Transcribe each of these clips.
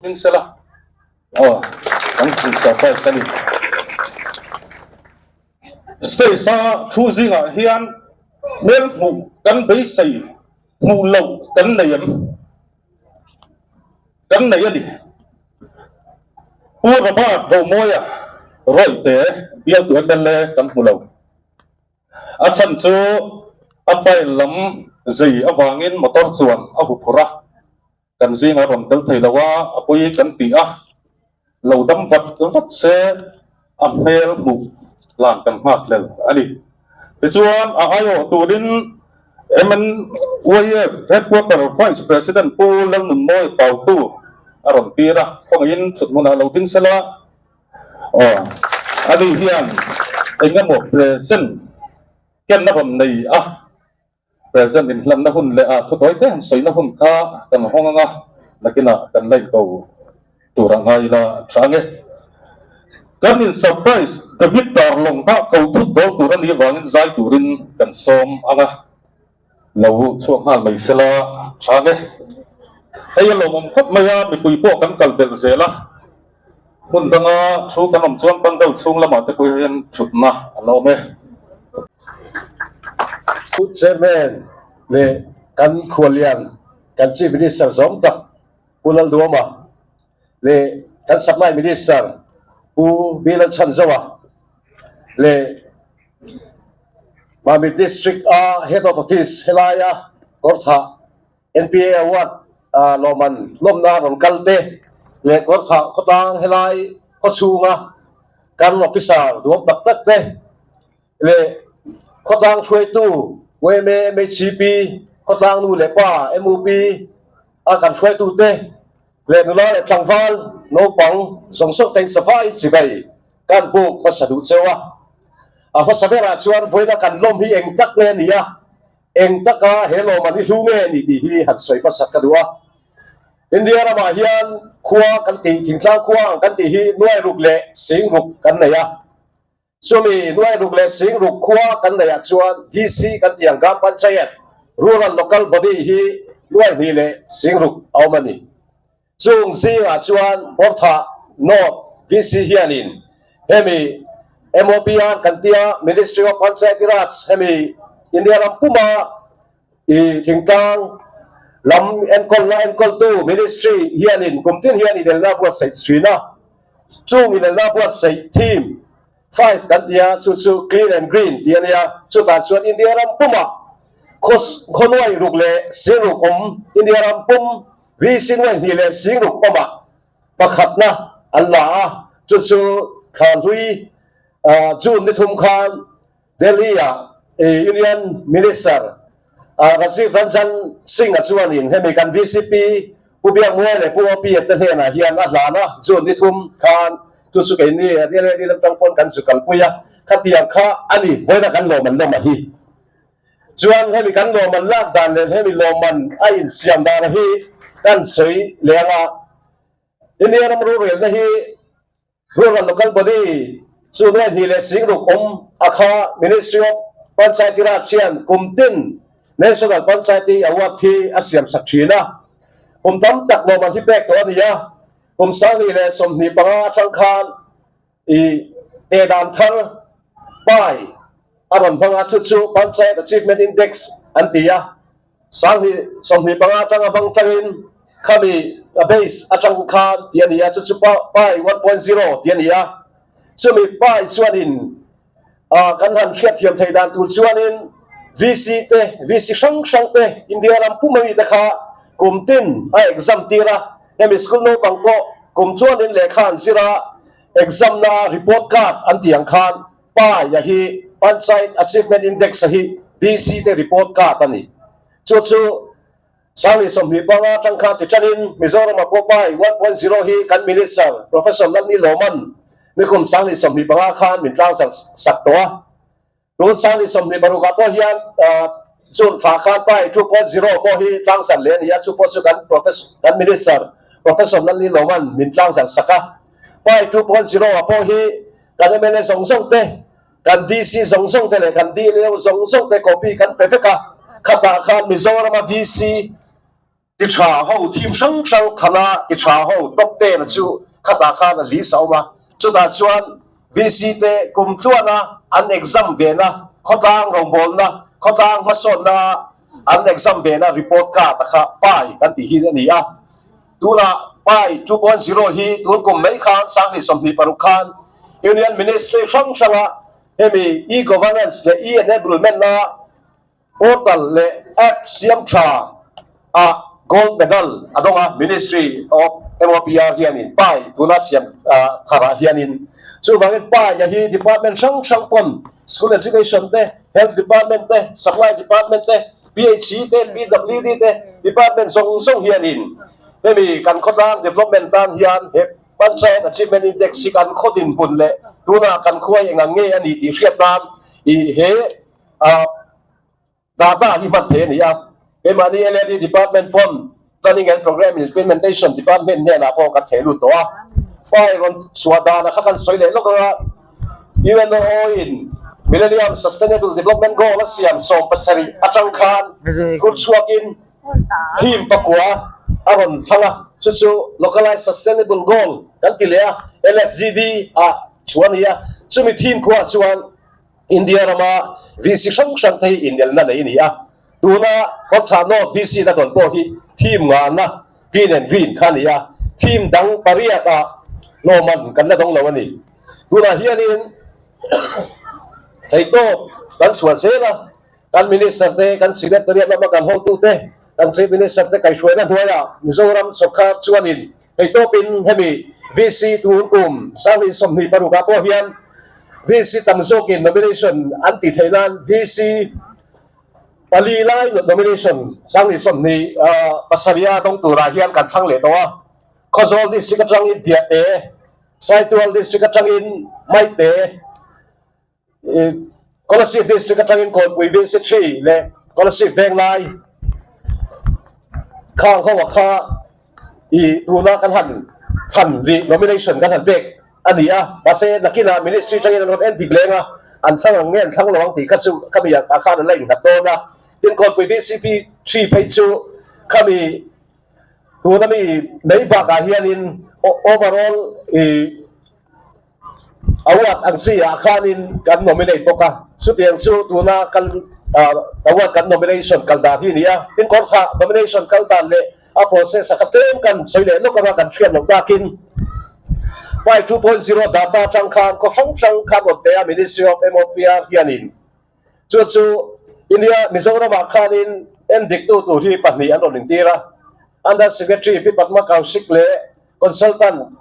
Ding sela aw kan in surprise a ni. Stage a thu zingah hian hmel hmuh kan beisei hmuh loh kan nei em? Kan nei a ni. Pu Robert Romawia Rawite bialtu mla kan hmu lo. A chhan chu a pile lam zei avangin motor chuan a huphurh a. Kan zingah rawn tel thei lo a, a pawi kan ti a, lo dam vat vat se a hmel hmuh hlan kan nghak hlel a ni. Tichuan a aiawh turin MNYF Headquarter Vice President Pu Lalnunmawi Pautu a rawn tir a, khawngaihin chhut hmunah lo ding sela aw ani hian engemaw present kenna rawn nei a. Present inhlanna hun leh a thutawi te han sawina hun kha kan hawng ang a, nakinah kan la inko tur a ngai la tha ang e. Kan in surprise David Darlong kha ko thut dawl tur a nih avangin zai turin kan sawm ang a, lo chhuak nghal mai sela tha ang e. Hei a lawmawm khawp mai a, mipui pawh kan kal belh zel a, hmun danga thu kan awm chuan pandal chhung lamah te pawh hian thutna a la awm e. Pu Chairman leh kan khuallian kan Chief Minister zawm tak Pu Lalduama leh kan Supply Minister Pu Bilal Chhanzoa leh Mamit District a Head of Office helaia Kawrthah NPA Award lawmman lawmna rawn kal te leh Kawrthah khawtlang helai khawchhunga kan officer duhawm tak tak te leh khawtlang hruaitu yma, MHCP, khawtlang nu leh pa, MUP a kan hruaitu te leh nula leh tlangval naupang zawng zawng te in sava in chibai kan buk hmasa duh cheu a. A hmasa berah chuan vawiina kan lawm hi eng tak nge a ni a, Eng taka he lawmman hi hlu nge ni tih hi han sawi hmasak ka duh a. India ramah hian khua kan tih, thingtlang khua ang kan tih hi nuai ruk leh sing ruk kan nei a. Chumi nuai ruk leh sing ruk khua kan neihah chuan DC kan tih ang Gram Panchayat, Rural Local Body, hi nuai hnih leh sing ruk a awm a ni. Chung zingah chuan Kawrthah North VC hianin hemi MOPR kan tia Ministry of Panchayati Raj hemi India ram puma i thingtlang lam enkawlna enkawltu Ministry hianin kum tin hian inelna buatsaih thin a. Chung inelna buatsaih theme Five kan ti a, chu chu clean and green tih a nia. Chutah chuan India ram pumah khawnuai ruk leh sing ruk awm, India ram pum vi singnuai hnih leh sing ruk awmah pakhatna an la a, chu chu thla hlui June ni thum khan Delhi-ah Union Minister Rajiv Ranjan Singh-a chuanin hemi kan VCP Pu Biakmuai leh Pu Opi-a te hnenah hian a hlan a, June ni thum khan chu chu keini Delhi lam tang pawn kan zu kalpui a, khatiang kha a ni, vawiina kan lawm an lawm a hi. Chuan hemi kan lawm an lak dan leh hemi lawmman a insiam dan hi kan sawi leh ang a, India ram rorelna hi Rural Local Body chu nuai hnih leh sing ruk awm a kha Ministry of Panchayati Raj hian kum tin National Panchayati Award hi a siam sak thin a. Kum tam tak lawmman hi pek tawh a ni a, kum 2025 atang khan i teh dan thar pai a rawn hmang a, chu chu Panchayat Achievement Index an ti a. 2025 atanga hmang tangin khami a base atang khan tih a ni a, chu chu pi 1.0 tih a ni a. Chumi pi chuanin kan han hriatthiam theih dan tur chuanin VC te, VC hrang hrang te, India ram pum ami te kha kum tin a exam tir a, hemi school naupang pawh kum chuanin lehkha an zir a, exam na report card an tih ang khan Pai a hi Panchayat Achievement Index a hi DC te report card a ni. Chu chu 2025 atang khan ti tanin Mizoram-a pawh Pai 1.0 hi kan Minister Professor Lalni Lawman nikum 2025 khan min tlangzar sak tawh a. Tun 2026 ah pawh hian June thla khan Pai 2.0 pawh hi tlangzar leh a ni a, chu pawh chu kan kan Minister Professor Lalni Lawman min tlangzar sak a. Pai 2.0 ah pawh hi Kan mla zawng zawng te, kan DC zawng zawng te leh kan DLO zawng zawng te copy kan pe vek a, khatah khan Mizorama VC Ti tha ho theme hrang hrang thana ti tha ho top 10 a chu khatah khan a list a awm a, chutah chuan VC te kum tluana an exam vena khawtlang rawngbawlna, khawtlang hmasawnna an exam vena report card a kha pai kan tih hi a ni a. Tunah pai 2.0 hi tun kum mai khan 2026 khan Union Ministry hrang hranga hemi e-governance leh e-enablement a Portal leh app siam tha ah gold medal a dawng a, Ministry of MOPR hianin pai tuna siam tharah hianin chuvangin pai a hi department hrang hrang pawn School Education te, Health Department te, Supply Department te, PHE te, PWD te department zawng zawng hianin hemi kan khawtlang development tan hian he Panchayat Achievement Index hi kan khaw dinhmun leh tunah kan khuai eng ang nge a ni tih hriat nan i he A data hi hman thei a ni a, keimahni LAD Department pawn Planning and Programme Implementation Department hnenah pawh kan theh lut tawh a. File rawn chhuah danah kha kan sawi leh lawk ang a, UNO in Millennium Sustainable Development Goal a siam 70 atang khan thur chhuakin theme pakua a rawn thlang a, chu chu Localized Sustainable Goal kan ti leh a, LSGD ah chhuah a ni a, chumi theme khuaah chuan India rama VC hrang hrang te hi inelna nei a ni a, tuna Kawrthah North VC na dawn pawh hi team ngahna Green and Green kha a ni a, team dang pariat ah lawmman kan la dawng lo a ni. Tunah hianin theihtawp kan chhuah zel a, kan Minister te, kan Secretariat lama kan hotute, kan Chief Minister te kaihhruaina hnuaiah Mizoram sawrkar chuanin Theitawpin hemi VC tun kum 2026 ah pawh hian VC tam zawkin nomination an tih theih nan VC pali lai nomination 2027 a dawng turah hian kan thlang leh tawh a. Khawzawl District atangin Biate, Saitual District atangin Maite, Kolasib District atangin Kawnpui VC 3 leh Kolasib Venglai khang ho a kha i tuna kan han thlan rih nomination kan han pek a ni a, mahse nakinah Ministry atangin an rawn en dik leng a, an thlang ang nge an thlang lo ang tih kha chu khami ah khan an la innghat dawn a, tin Kawnpui VCP 3 phei chu khami tuna mi mai bakah hianin overall i Award ang chi ah khanin kan nominate bawk a, chutiang chu tuna kal award kan nomination kal dan hi a ni a, tin kawrthah nomination kal dan leh a process a kha tlem kan sawi leh lawk anga kan hriat loh takin Pai 2.0 data atang khan khaw hrang hrang khan rawn teh a Ministry of MOPR hianin chu chu India Mizoram ah khanin en diktu tur hi pahnih an rawn intir a, Under Secretary Pi Padma Kaushik leh Consultant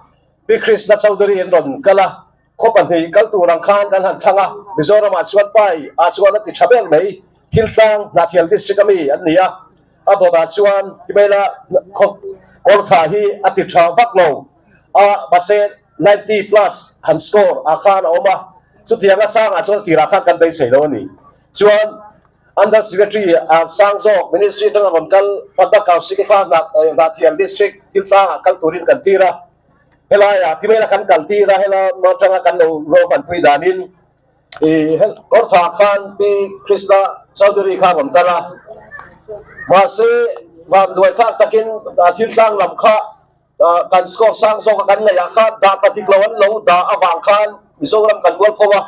Pi Krishna Chaudhary an rawn kal a, khaw pahnih kal tur ang khan kan han thlang a, Mizoram ah chuan pai ah chuan a ti tha ber mai, Thiltlang, Hnahthial District ami an ni a, a dawt ah chuan timaila khaw Kawrthah hi a ti tha vak lo a, mahse 90 plus han score ah khan a awm a, chutiang a sang ah chuan tirah khan kan beisei lo a ni. Chuan Under Secretary ah sang zawk Ministry atanga rawn kal Padma Kaushik-i kha Hnahthial District Thiltlang ah kal turin kan tir a, helaiah Timaila kan kal tir a, helai atanga kan lo ruahmanpui danin ih Kawrthah khan Pi Krishna Chaudhary kha rawn kal a, mahse vanduai thlak takin Thiltlang lam kha kan score sang zawk a kan ngaih ah khan dah patik lo an lo dah avang khan Mizoram kan mual pho a,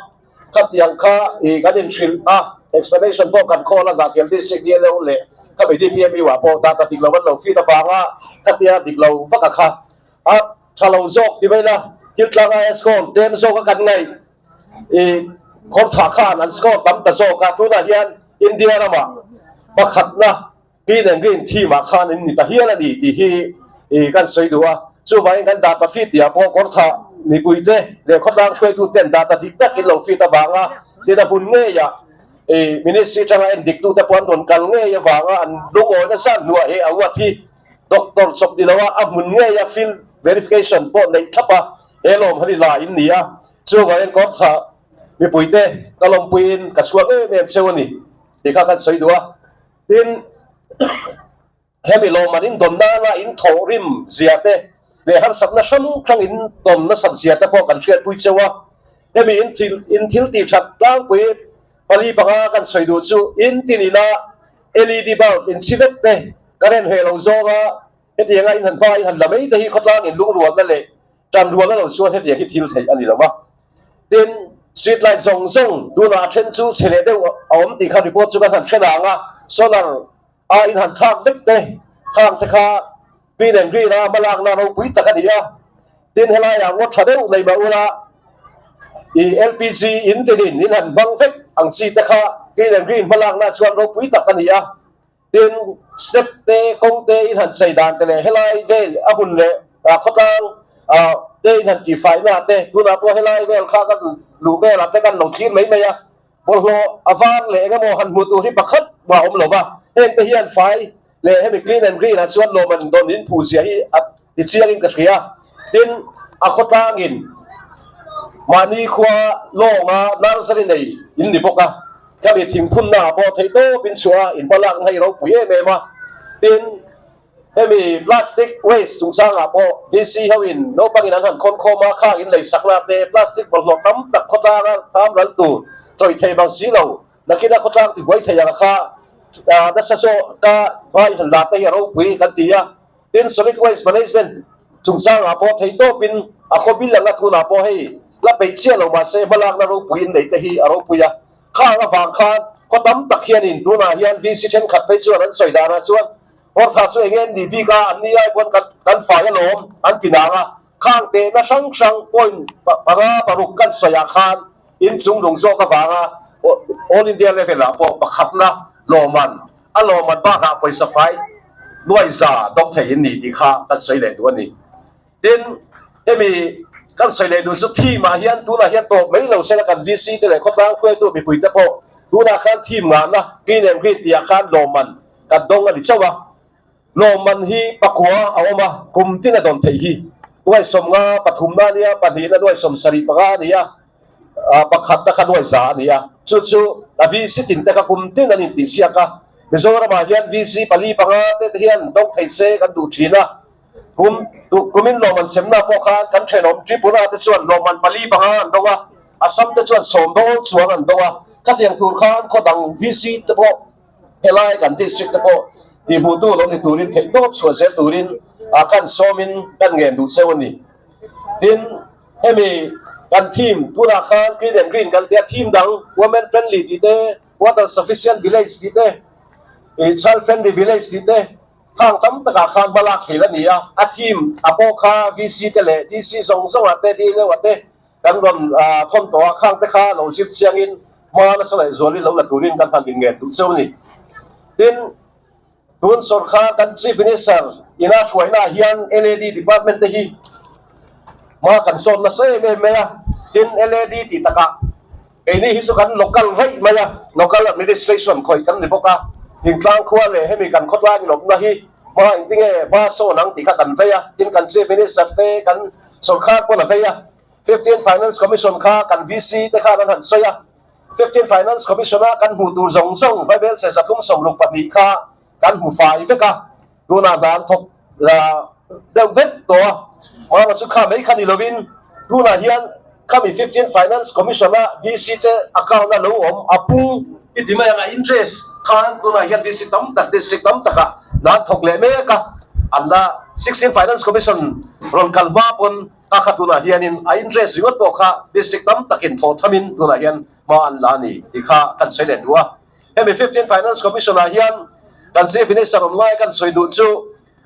khatiang kha ih kan inhrilh a, explanation pawh kan call a, Hnahthial District DLO leh khami DPMU ah pawh dah patik lo an lo feed avanga khatia dik lo vak a kha a tha lo zawk ti mai la, thil tlanga score tlem zawk a kan ngaih ih khawrthah khan an score tam ta zawk a, tunah hian India ramah pakhatna Clean and Green theme ah khan in ni ta hial a ni tih hi ih kan sawi duh a, chuvangin kan data feed tih ah pawh kawrthah mipui te leh khawtlang hruaitu ten data dik tak in lo feed avanga tin a hmun ngei ah ih ministry atanga en dik tu te pawh an rawn kal ngei avanga an lungawi nasa hnuah he award hi doctor chawp ni lo a a hmun ngei a field verification pawh neih thlap a he lawm han i la in ni a, chuvangin kawrthah mipui te ka lawmpuiin ka chhuak em em cheu a ni tih kha kan sawi duh a. Tin, hemi lawmman in dawn nana in thawh rim zia te leh harsatna hrang hrang in dawn nasat zia te pawh kan hriatpui cheu a. Hemi in thil in thil tih that tlangpui pali panga kan sawi duh chu in tin ina LED bulb in chhi vek te. Current heh lo zawnga hetianga in han hma in han la mai te hi khawtlang in lungrualna leh tanrualna lo chuan hetiang hi thil theih a ni lo va. Tin, street light zawng zawng tunah a then chu chhe leh deuh a awm tih kha report chu kan han then ang a, solar a in han thlak vek te khang te kha clean and green a hmalakna ropui tak a ni a. Tin, helaiah ngaw tha deuh nei mah ula i LPG in tinin in han hmang vek ang chi te kha clean and green hmalakna chuan ropui tak a ni a. Tin, step te, kawng te in han chei dan te leh helai vel a hun leh khawtlang te in han tihfaina te, tunah pawh helai vel kha kan luh velah te kan lo thlir mai mai a, bawlhhlawh a vang leh eng emaw han hmuh tur hi pakhat mah a awm lo va, heng te hian fai leh hemi clean and green ah chuan lawm an dawn in phu zia hi a ti chiangin ka hria. Tin, a khawtlangin mahni khua lawnga nursery nei in ni bawk a. Khami thingphunna ah pawh theih tawp in chhuah a, in hma lak na hi ropui em em a. Tin, hemi plastic waste chungchang ah pawh VC ho in naupang in an han khawn khawm a, khang in lei sak lak te, plastic bawlhhlawh tam tak khawtlang a tham ral tur tawih thei bang si lo, nakin a khawtlang ti buai thei ang kha nasa zawh ka hma in han la te hi a ropui kan ti a. Tin, solid waste management chungchang ah pawh theih tawp in a khaw bil ang a tunah pawh hei la peih chiah lo mahse hmalakna ropui in neih te hi a ropui a. Khang avang khan khaw tam tak hianin tunah hian VC thenkhat phei chuan an sawi danah chuan Hortha chu enge an nih bik a, an ni ai pawn kan kan fai alawm an ti nang a. Khang tehna hrang hrang point panga paruk kan sawiah khan inchung lung zawk avanga All India level ah pawh pakhatna lawmman a lawmman bakah pawisa fai nuai za dawk thei in ni tih kha kan sawi leh duh a ni. Tin, hemi kan sawi leh duh chu theme ah hian tunah hian tawp mai lo sela kan VC te leh khawtlang hruaitu mipui te pawh tunah khan theme ngahna clean and green tih ah khan lawmman kan dawng a ni chauh a. Lawmman hi pakua a awm a, kum tin a dawn theih hi nuaisawmnga pathumna a nia, pahnihna nuaisawmsarih panga a ni a, pakhatna kha nuaiza a ni a. Chu chu a VC tin te kha kum tin an intihsiak a, Mizoramah hian VC pali panga te te hian dawng thei se kan duh thin a. Kum kumin lawmman semna pawh khan kan thenawm Tripura te chuan lawmman pali panga an dawng a, Assam te chuan sawm dawn chuang an dawng a. Khatiang tur khan khaw dang VC te pawh helai kan district te pawh tihhmuhtu lo ni turin theih tawp chhuah zel turin kan sawmin kan ngen duh cheu a ni. Tin, hemi kan theme tunah khan clean and green kan tia theme dang women friendly tih te, water sufficient village tih te, child friendly village tih te, Khang tam takah khan hma lak thil a ni a, a theme a pawh kha VC te leh DC zawng zawngah te DLO ah te kan rawn thawn tawh a, khang te kha lo zir chiangin hma nasa leh zualin lo la turin kan han inngen duh cheu a ni. Tin, tun sawrkar kan Chief Minister ina hruainaah hian LAD department te hi hma kan sawn nasa em em mai a, tin LAD tih takah Keini hi chu kan local raih mai a, local administration khawih kan ni bawk a, thingtlang khua leh hemi kan khawtlai lawmna hi hma engtinge hma sawn ang tih kha kan vei a, tin kan Chief Minister te kan sawrkar pawn a vei a, Fifteen Finance Commission kha kan VC te khan an han sawi a, Fifteen Finance Commission a kan hmuh tur zawng zawng vaibelchhe 362 kha kan hmu fai vek a, tunah hna an thawk deuh vek tawh a, mahna chu kha mai kha ni lovin tunah hian khami 15 Finance Commission a VC te account a lo awm a pung i ti mai ang a interest khan tunah hian VC tam tak district tam takah hna an thawk leh mek a, an la 16 Finance Commission rawn kal hma pawn ka kha tunah hianin a interest ringawt pawh kha district tam takin thawh thamin tunah hian hma an la a ni tih kha kan sawi leh duh a. Hemi 15 Finance Commission ah hian kan Chief Minister awm lai kan sawi duh chu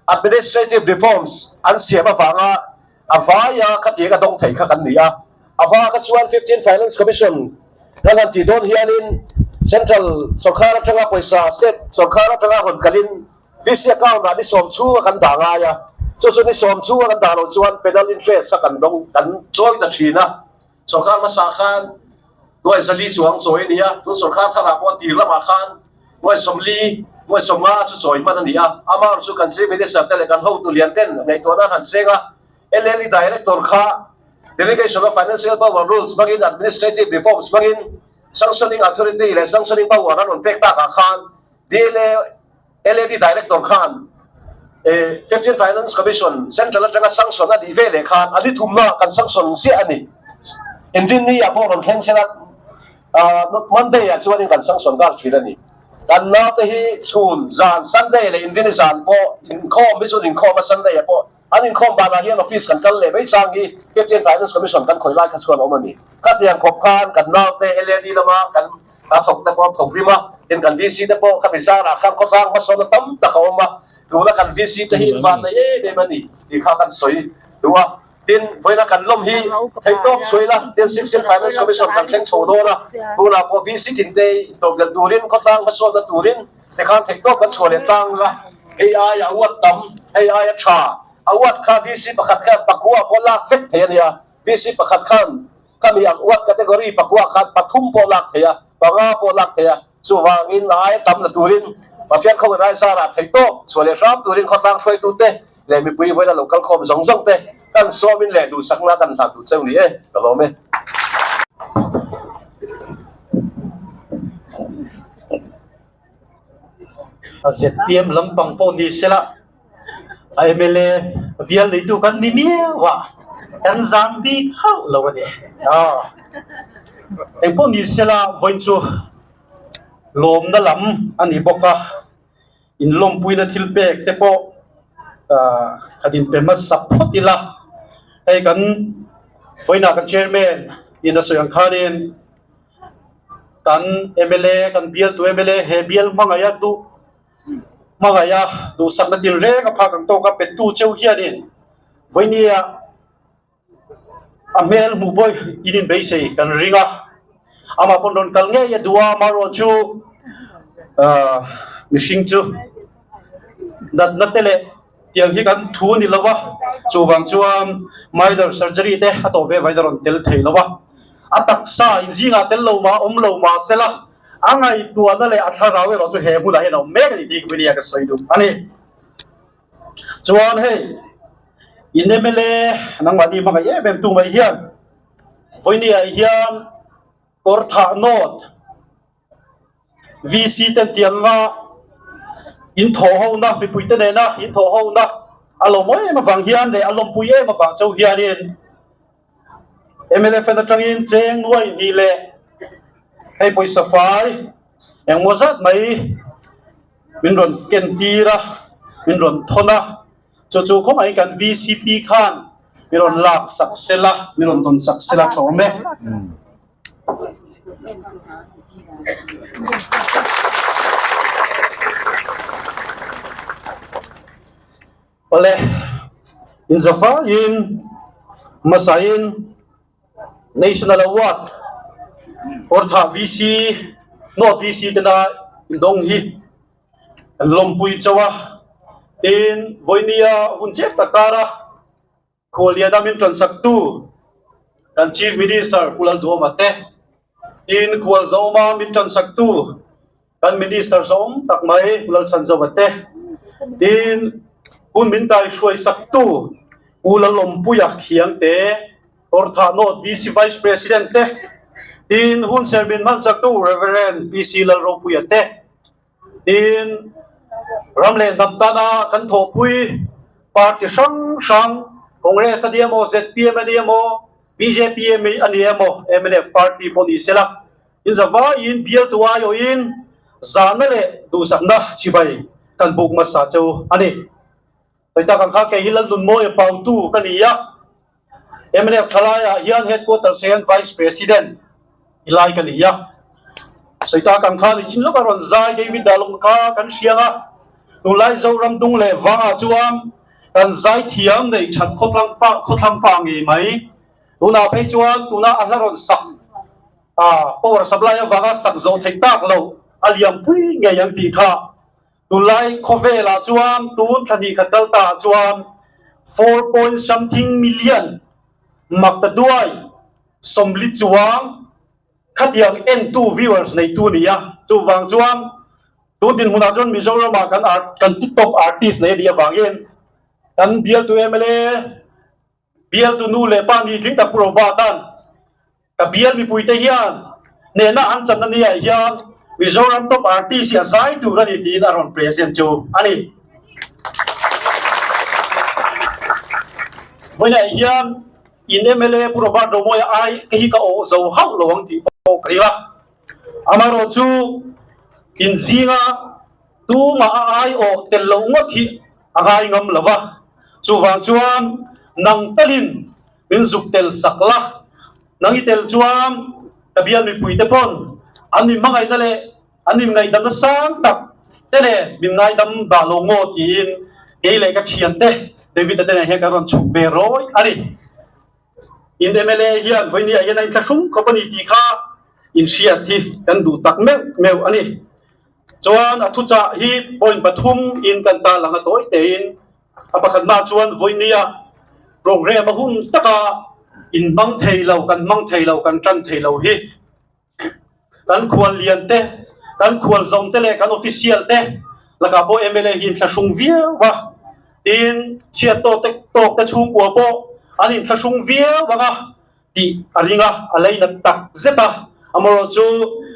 Administrative Reforms an siam avanga a vaia khatiang a dawng thei kha kan ni a. A hma kha chuan 15 Finance Commission kan han tih dawn hianin Central sawrkar atanga pawisa State sawrkar atanga rawn kalin VC account ah ni sawm chhunga kan dah ngai a, chu chu ni sawm chhunga kan dah loh chuan penal interest kha kan dawng kan chawi ta thin a. Sawrkar hmasa khan nuai zali chuang chawi a ni a, tun sawrkar tharah pawh a tir lamah khan nuai sawmli, nuai sawmnga chu chawi hman a ni a. Amah chu kan Chief Minister te leh kan hotu lian ten ngaihtuahna an han seng a, LLE Director kha Delegation of Financial Power Rules hmangin Administrative Reforms hmangin Sanctioning Authority leh Sanctioning Power an rawn pek takah khan DLA LAD Director khan 15 Finance Commission Central atanga sanction a nih ve leh khan a ni thumna kan sanction ziah a ni. Inrinni ah pawh rawn thleng sela Monday ah chuanin kan sanction nghal thin a ni. Kan naute hi chhun zan Sunday leh Inrini zan pawh inkhawm hi chuan inkhawm a Sunday ah pawh an inkhawm banah hian office kan kal leh mai chang hi Fifteen Finance Commission kan khawih lai kha chuan a awm a ni. Khatiang khawp khan kan naute LAD lama kan a thawk te pawh an thawk rim a, tin kan VC te pawh khami zarah khan khawtlang hmasawn a tam tak a awm a, tuna kan VC te hi invan nei em em a ni tih kha kan sawi duh a. Tin, vawiina kan lawm hi theihtawp chhuai la, tin Sixteen Finance Commission kan thleng chho dawn a, tunah pawh VC tinte intawpdelh turin, khawtlang hmasawnna turin tikhan theihtawp kan chhuah leh tlang a, hei aia uat tam, hei aia tha, a uat kha VC pakhat khan pakua pawh lak vek thei a nia, VC pakhat khan khami ang uat category pakua khan pathum pawh lak thei a, panga pawh lak thei a, chuvangin a aia tam la turin Pathian khawngin aizarah theihtawp chhuah leh hram turin khawtlang hruaitute leh mipui vawiin a lo kal khawm zawng zawng te kan sawmin leh duhsakna kan hlan duh cheu ni e, ka lawm e. A zpm lampang pawh ni sela a mla bial neitu kan ni miau a, kan zam bik hauh lo a ni. Engpawh ni sela vawiin chu lawmna lam a ni bawk a. Inlawmpuina thil pek te pawh han inpe hmasa phawt ila, hei kan vawiinah kan chairman in a sawi ang khanin kan mla kan bialtu mla he bial hmangaih a duh hmangaih a duhsakna tinreng a phak ang tawk a petu cheu hianin vawinia A hmel hmuh pawh in inbeisei kan ring a, amah pawn rawn kal ngei a duh a, amaherawh chu ahh mihring chu natna te leh tiang hi kan thu a ni lo a, chuvang chuan minor surgery te a tawh ve vain a rawn tel thei lo a, a taksa inzingah tel lo mah awm lo mah sela a ngaihtuahna leh a thlarau erawh chu he hmunah hian a awm mek a ni tih ka nia ka sawi duh a ni. Chuan hei in mla nangmahni hmangaih em em tu mai hian vawinia hian kawr thah nawt VC ten tianga in thawh ho na mipui te nena in thawh ho na a lo mawi em avang hian leh a lawmpui em avang chauh hianin mla fan atangin cheng nuai hnih leh hei pawisa fai engmaw zat mai. Min rawn ken tir a, min rawn thawn a, chu chu kawngah kan VCP khan min rawn lak sak sel a, min rawn tawn sak sel a tha awm e. Awle, inzafaiin hmasain. National Award Kawrthah VC, North VC tena indawng hi an lawmpui chauh a, tin vawinia hun chep tak kara Khualliana min tansaktu kan Chief Minister Pu Lalduhoma te, tin Khualzawma min tansaktu kan Minister zawng tak mai Pu Lalchhanzova te, tin hun min kaihruai saktu Pu Lalawmpuia Khiangte, Kawrthah North VC Vice President te, tin hunser min hman saktu Rev. PC Lalropuia te, tin ram leh hnam tana kan thawhpui party hrang hrang Congress a ni emaw, zpm a ni emaw, bjp a ni emaw, mnf party pawh ni sela in zavaiin bialtu aiawhin zahna leh duhsakna chibai kan buk hmasa chu a ni. Hei tak ang kha kei hi Lalnunmawia Pautu ka ni a, mnf thalaiah hian Headquarters hian Vice President i lai ka ni a. Sawi tak ang kha nichin lawka rawn zai David Dalung kha kan hriang a, tunlai Zoram dung leh vangah chuan kan zai thiam neih that khawthlang pa khawthlang pa ngei mai. Tunah phei chuan tuna a hla rawn sak a power supply avanga sak zawh theih tak loh a liampui ngei ang tih kha Tunlai khawvelah chuan tun thla hnih khat kal ta chuan 4 point something million makta duai sawmli chuang khatiang entu viewers neitu a ni a. Chuvang chuan tun dinhmunah chuan Mizoramah kan art kan top artist nei a nih avangin kan bialtu mla Bialtu nu leh pa ni tling tak Pu Robert-a'n ka bial mipuite hian hnehna an channa ni ah hian Mizoram top artist hi a zai tur a ni tiin a rawn present chu a ni. Vawiinah hian in mla Pu Robert Romawia ai ka hi ka awh zo hauh lo ang tih pawh ka ring a, amaherawhchu. In zinga tumah a aiawh tel loh ngawt hi a ngai ngam lo va, chuvang chuan nang talin min zuk tel sak la, nang i tel chuan ka bial mipuite pawn an min hmangaihna leh an min ngaihdamna sang tak te nen min ngaidam dah lo ngaw tiin kei leh ka thiante David-a te nen hian kan rawn chhuk ve rawi a ni. In mla hian vawinia hian a inthlahrung khawp a ni tih kha inhriat hi kan duh tak meuh meuh a ni. Chuan a thuchah hi point pathum in kan ta lang a tawi tein a pakhatna chuan vawinia program a hun taka in hmang thei lo kan hmang thei lo kan tan thei lo hi Kan khual lian te, kan khual zawm te leh kan official te lakah pawh mla hi inthlahrung viau a, tin chhiat tawk te tawk te chhungkua pawh an inthlahrung viau ang a tih a ring a, a lei nat tak zet a. Amaherawhchu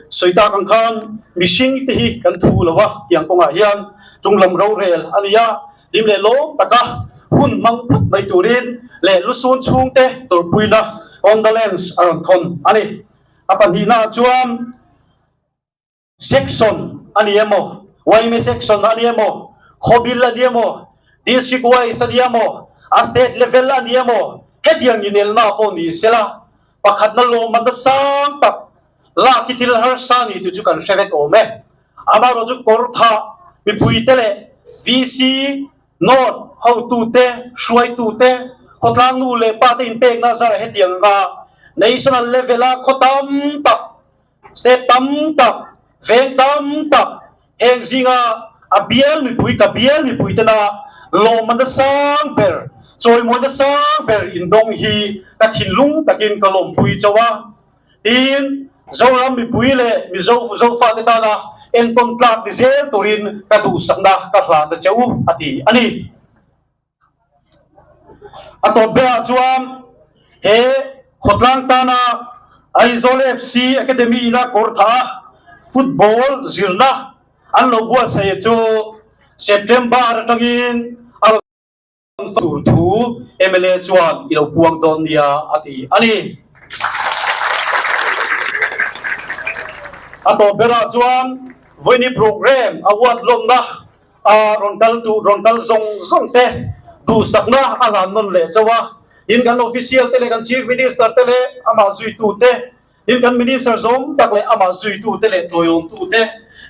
sawi tak ang khan mihring te hi kan thu lo a tiang kawngah hian chunglam rorel a ni a, hlim leh lawm taka hun hmang phut mai turin leh lusun chhungte tawrhpuina condolence a rawn thawn a ni. A pahnihnaah chuan section a ni emaw, yma section a ni emaw, khawbil a ni emaw, district wise a ni emaw, a state level a ni emaw, hetiang inelna pawh ni sela, pakhatna lawmmanna sang tak lak hi thil harsa ni tih chu kan hre vek awm e. Amaherawhchu kawrthah mipuite leh VC North hotute, hruaitute, khawtlang nu leh pa te inpekna zar hetiang anga national level a khaw tam tak, state tam tak, veng tam tak heng zinga a bial mipui ka bial mipui tena lawmmanna sang ber, chawimawina sang ber indawng hi ka thinlung takin ka lawmpui chauh a. Tin, Zoram mipui leh Mizo Zofate tana entawn tlak ni zel turin ka duhsakna ka hlan ta che u, a ti a ni. A tawp berah chuan he khawtlang tana Aizawl FC Academy ina kawr tha a football zirna an lo buatsaih chu September atangin a rawn Tur thu mla chuan i lo puang dawn nia a ti a ni. A tawp berah chuan vawiini programme award lawmna a rawn kal tur rawn kal zawng zawng te duhsakna a hlan nawn leh chauh a, tin kan official te leh kan chief minister te leh amah zuitu te Tin, kan Minister zawng tak leh amah zuitute leh tawiawmtute,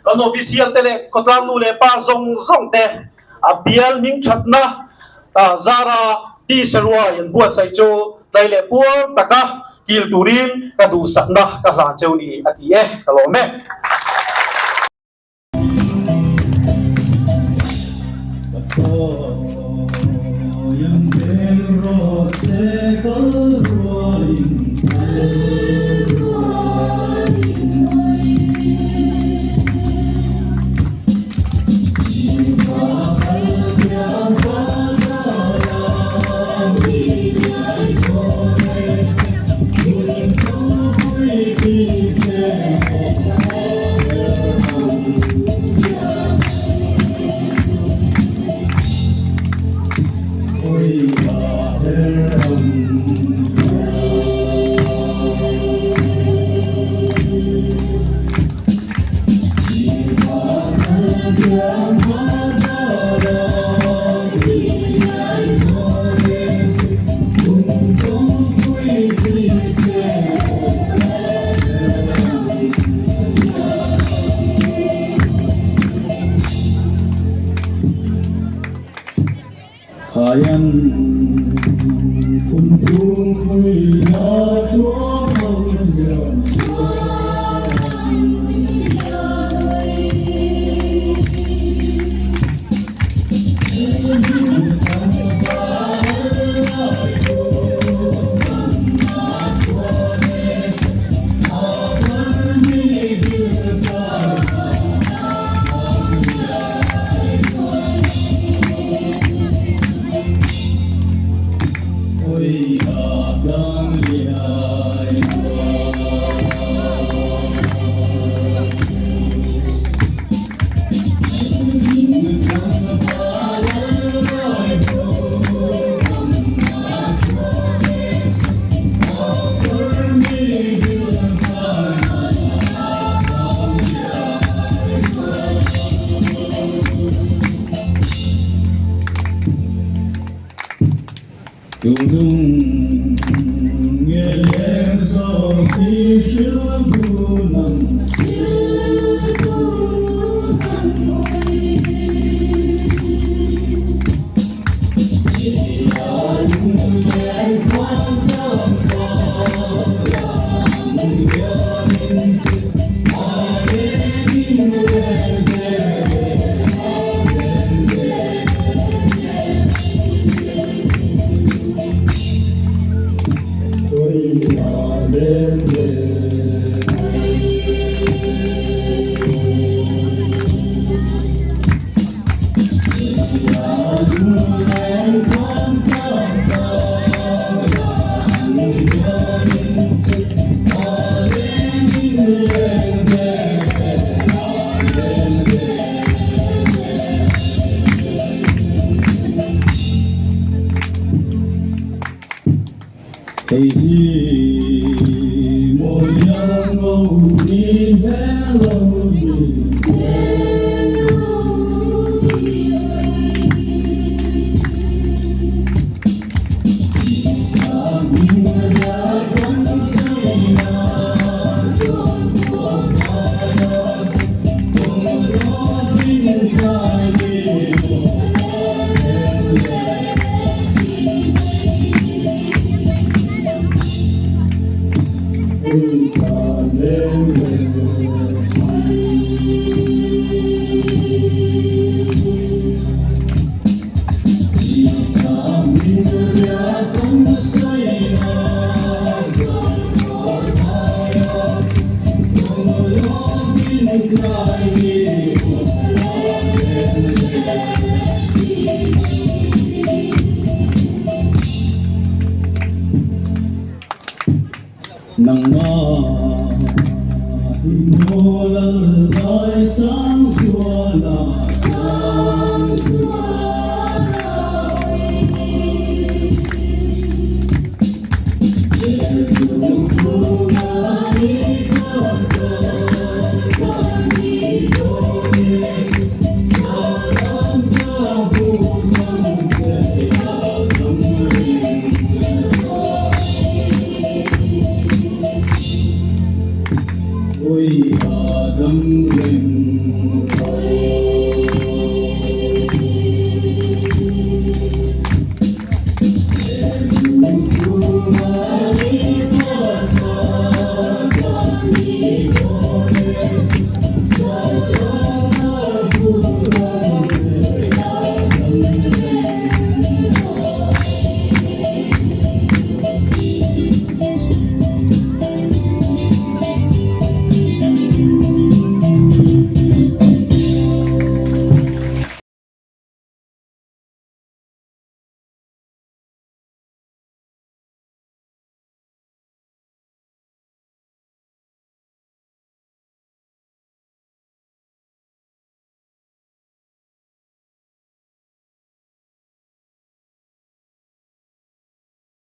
kan Official te leh khawtlang nu leh pa zawng zawng te a bial hming thatna zara tisa ruai an buatsaih chu tlai leh puar taka kil turin ka duhsakna ka hlan cheu ni a ti e, ka lawm e.